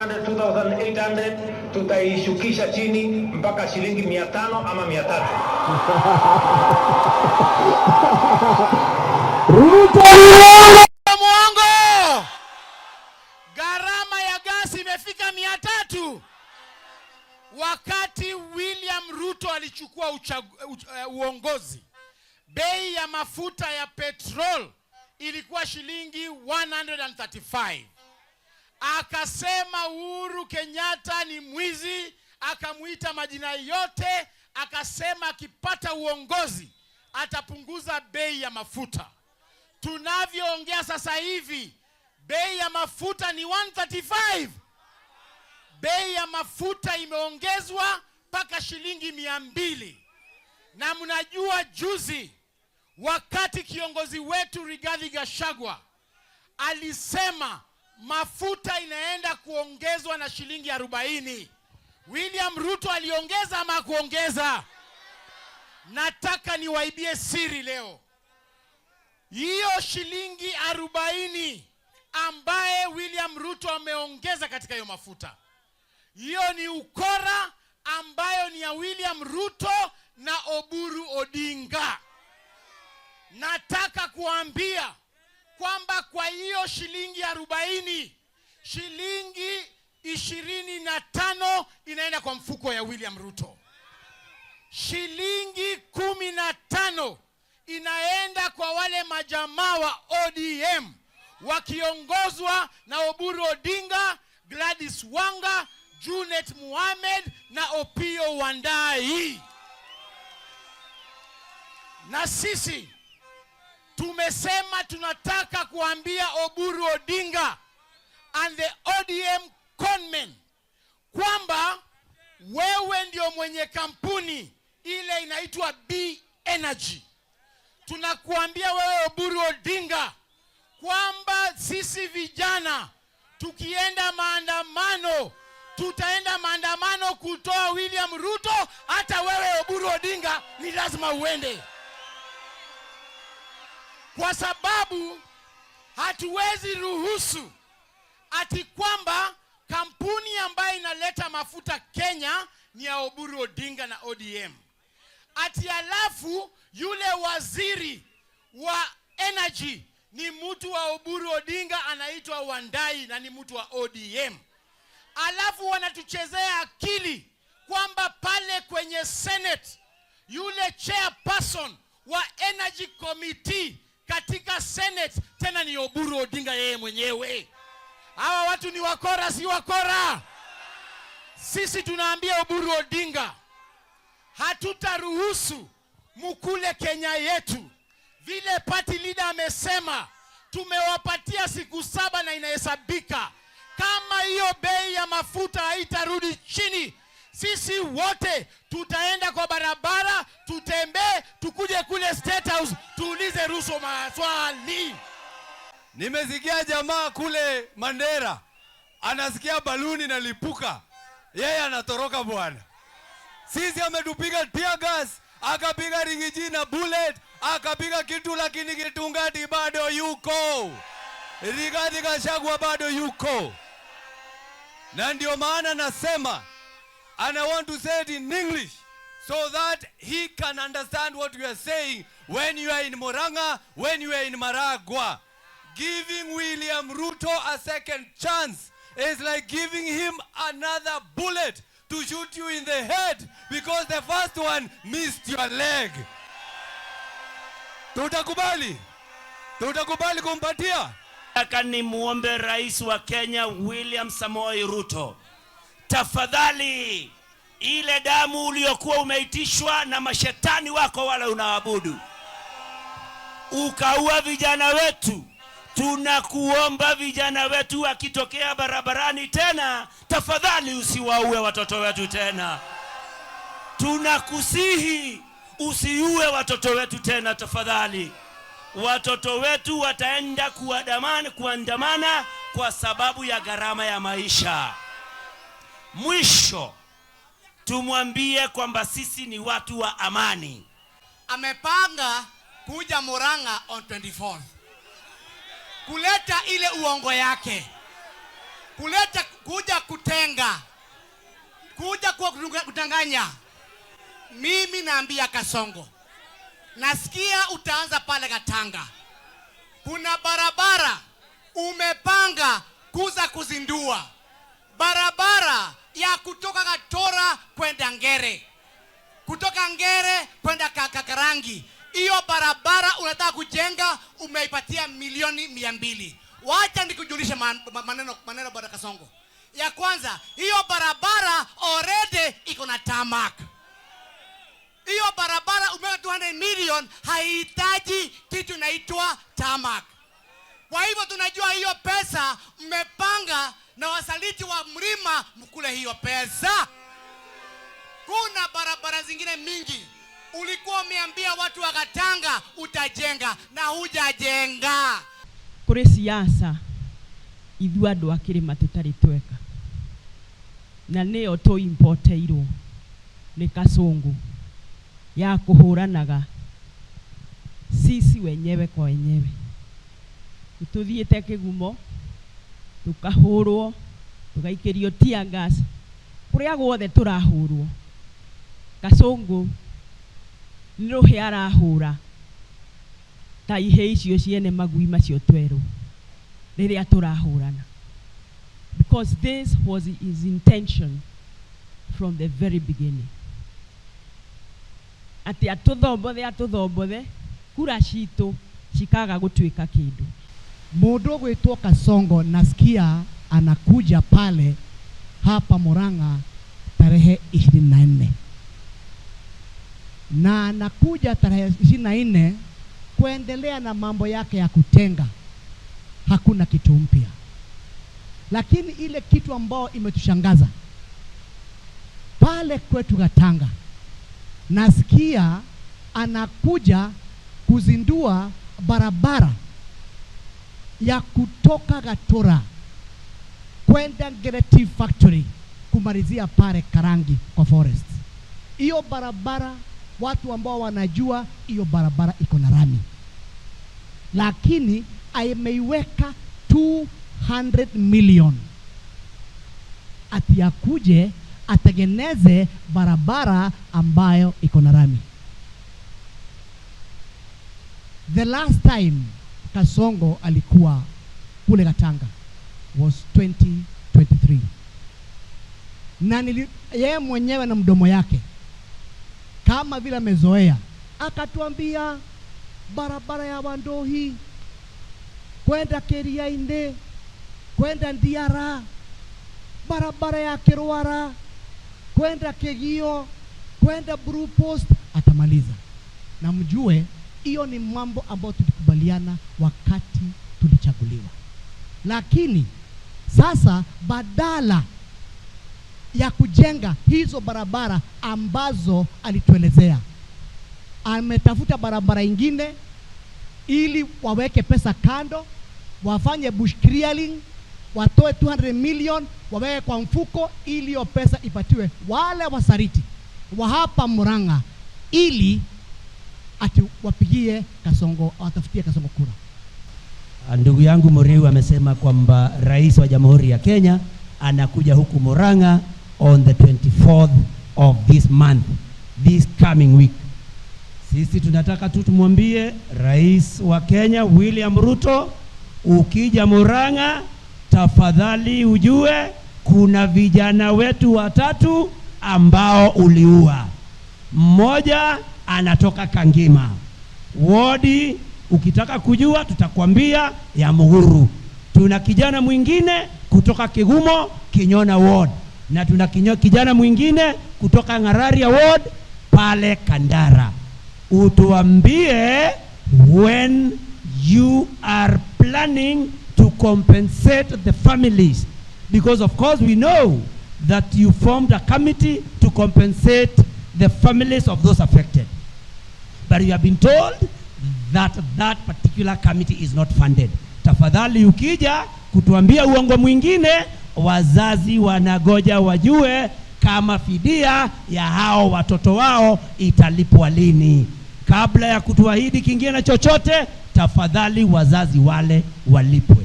2800 tutaishukisha chini mpaka shilingi 500 ama 300. Ruto ni Mwongo! Gharama ya gasi imefika 300. Wakati William Ruto alichukua uongozi, bei ya mafuta ya petrol ilikuwa shilingi 135. Akasema Uhuru Kenyatta ni mwizi, akamuita majina yote, akasema akipata uongozi atapunguza bei ya mafuta. Tunavyoongea sasa hivi, bei ya mafuta ni 135. Bei ya mafuta imeongezwa mpaka shilingi 200. Na mnajua juzi wakati kiongozi wetu Rigathi Gachagua alisema mafuta inaenda kuongezwa na shilingi 40, William Ruto aliongeza ama kuongeza? Nataka niwaibie siri leo. Hiyo shilingi 40 ambaye William Ruto ameongeza katika hiyo mafuta, hiyo ni ukora ambayo ni ya William Ruto na Oburu Odinga. Nataka kuambia kwamba kwa hiyo shilingi 40, shilingi 25 inaenda kwa mfuko ya William Ruto, shilingi 15 inaenda kwa wale majamaa wa ODM wakiongozwa na Oburu Odinga, Gladys Wanga, Junet Mohamed na Opiyo Wandayi. Na sisi tumesema tunataka kuambia Oburu Odinga and the ODM conmen kwamba wewe ndio mwenye kampuni ile inaitwa B Energy. Tunakuambia wewe Oburu Odinga kwamba sisi vijana tukienda maandamano, tutaenda maandamano kutoa William Ruto. Hata wewe Oburu Odinga ni lazima uende, kwa sababu hatuwezi ruhusu ati kwamba kampuni ambayo inaleta mafuta Kenya ni ya Oburu Odinga na ODM, ati alafu yule waziri wa energy ni mtu wa Oburu Odinga anaitwa Wandayi na ni mtu wa ODM, alafu wanatuchezea akili kwamba pale kwenye Senate yule chairperson wa Energy Committee katika Senate tena ni Oburu Odinga yeye mwenyewe. Hawa watu ni wakora, si wakora? Sisi tunaambia Oburu Odinga, hatutaruhusu mukule Kenya yetu. Vile party leader amesema, tumewapatia siku 7 na inahesabika. Kama hiyo bei ya mafuta haitarudi chini, sisi wote tutaenda kwa barabara, tutembee, tukuje kule State House tuulize Ruto maswali. Nimesikia jamaa kule Mandera anasikia baluni inalipuka, yeye anatoroka bwana. Sisi ametupiga tear gas, akapiga Riggy G na bullet, akapiga kitu, lakini Gitungati bado yuko, Rigathi Gachagua bado yuko, na ndio maana nasema, and I want to say it in English so that he can understand what we are saying when you are in Murang'a, when you are in Maragua. Giving William Ruto a second chance is like giving him another bullet to shoot you in the head because the first one missed your leg. Tutakubali? Tutakubali kumpatia? Nataka nimuombe Rais wa Kenya William Samoei Ruto, tafadhali, ile damu uliyokuwa umeitishwa na mashetani wako wale unaabudu, ukaua vijana wetu, tunakuomba vijana wetu wakitokea barabarani tena, tafadhali usiwaue watoto wetu tena. Tunakusihi usiue watoto wetu tena tafadhali. Watoto wetu wataenda kuandamana kwa sababu ya gharama ya maisha. Mwisho tumwambie kwamba sisi ni watu wa amani. Amepanga kuja Murang'a on 24th kuleta ile uongo yake. Kuleta kuja kutenga, kuja kwa kutanganya. Mimi naambia Kasongo, nasikia utaanza pale Katanga, kuna barabara umepanga kuza kuzindua barabara ya kutoka Katora kwenda Ngere, kutoka Ngere kwenda Kakarangi. Hiyo barabara unataka kujenga, umeipatia milioni 200. Wacha nikujulishe maneno, maneno, Bwana Kasongo. Ya kwanza, hiyo barabara already iko na tarmac. Hiyo barabara umeweka 200 million, haihitaji kitu inaitwa tarmac. Kwa hivyo tunajua hiyo pesa mmepanga na wasaliti wa mlima mkule hiyo pesa. Kuna barabara zingine mingi ulikuwa umeambia watu wa Katanga utajenga na hujajenga. Kũrĩ siasa ithuĩ andũ a kĩrĩma tũtarĩ tweka, na nĩyo tũimpoteirwo nĩ Kasongo ya kũhũranaga sisi wenyewe kwa wenyewe. Tũthiĩte kĩgumo, tũkahũrwo, tũgaikĩrio tear gas, kũrĩa guothe tũrahũrwo. Kasongo nĩ rũhĩ arahũra ta ihĩ icio ciene magui macio twerũ rĩrĩa tũrahũrana, because this was his intention from the very beginning, atĩ atũthombothe, atũthombothe kura citũ cikaga gũtuĩka kĩndũ. Mundu gwitwo Kasongo nasikia anakuja pale hapa Murang'a tarehe 24, na anakuja tarehe 24 kuendelea na mambo yake ya kutenga. Hakuna kitu mpya, lakini ile kitu ambayo imetushangaza pale kwetu Gatanga, nasikia anakuja kuzindua barabara ya kutoka Gatora kwenda Ngere Tea Factory kumalizia pale Karangi kwa forest. Hiyo barabara, watu ambao wanajua hiyo barabara iko na rami, lakini ameiweka 200 million ati akuje atengeneze barabara ambayo iko na rami. The last time Kasongo alikuwa kule Katanga was 2023, na yeye mwenyewe na mdomo yake kama vile amezoea akatuambia barabara ya Wandohi kwenda Keriainde kwenda Ndiara, barabara ya Kirwara kwenda Kegio kwenda Blue Post atamaliza. Na mjue hiyo ni mambo ambayo tulikubaliana wakati tulichaguliwa, lakini sasa badala ya kujenga hizo barabara ambazo alituelezea, ametafuta barabara ingine ili waweke pesa kando, wafanye bush clearing, watoe 200 million waweke kwa mfuko, ili hiyo pesa ipatiwe wale wasaliti wa hapa Murang'a, ili ati wapigie Kasongo, watafutie Kasongo kura. Ndugu yangu Muriu amesema kwamba Rais wa Jamhuri ya Kenya anakuja huku Murang'a on the 24th of this month, this coming week. Sisi tunataka tu tumwambie Rais wa Kenya William Ruto, ukija Murang'a tafadhali ujue kuna vijana wetu watatu ambao uliua. Mmoja anatoka Kangima wodi, ukitaka kujua tutakwambia ya Muhuru. Tuna kijana mwingine kutoka Kigumo Kinyona ward, na tuna kijana mwingine kutoka Ng'araria ward pale Kandara. Utuambie when you are planning to compensate the families, because of course we know that you formed a committee to compensate the families of those affected. But you have been told that that particular committee is not funded. Tafadhali ukija kutuambia uongo mwingine, wazazi wanagoja wajue kama fidia ya hao watoto wao italipwa lini. Kabla ya kutuahidi kingine chochote, tafadhali wazazi wale walipwe.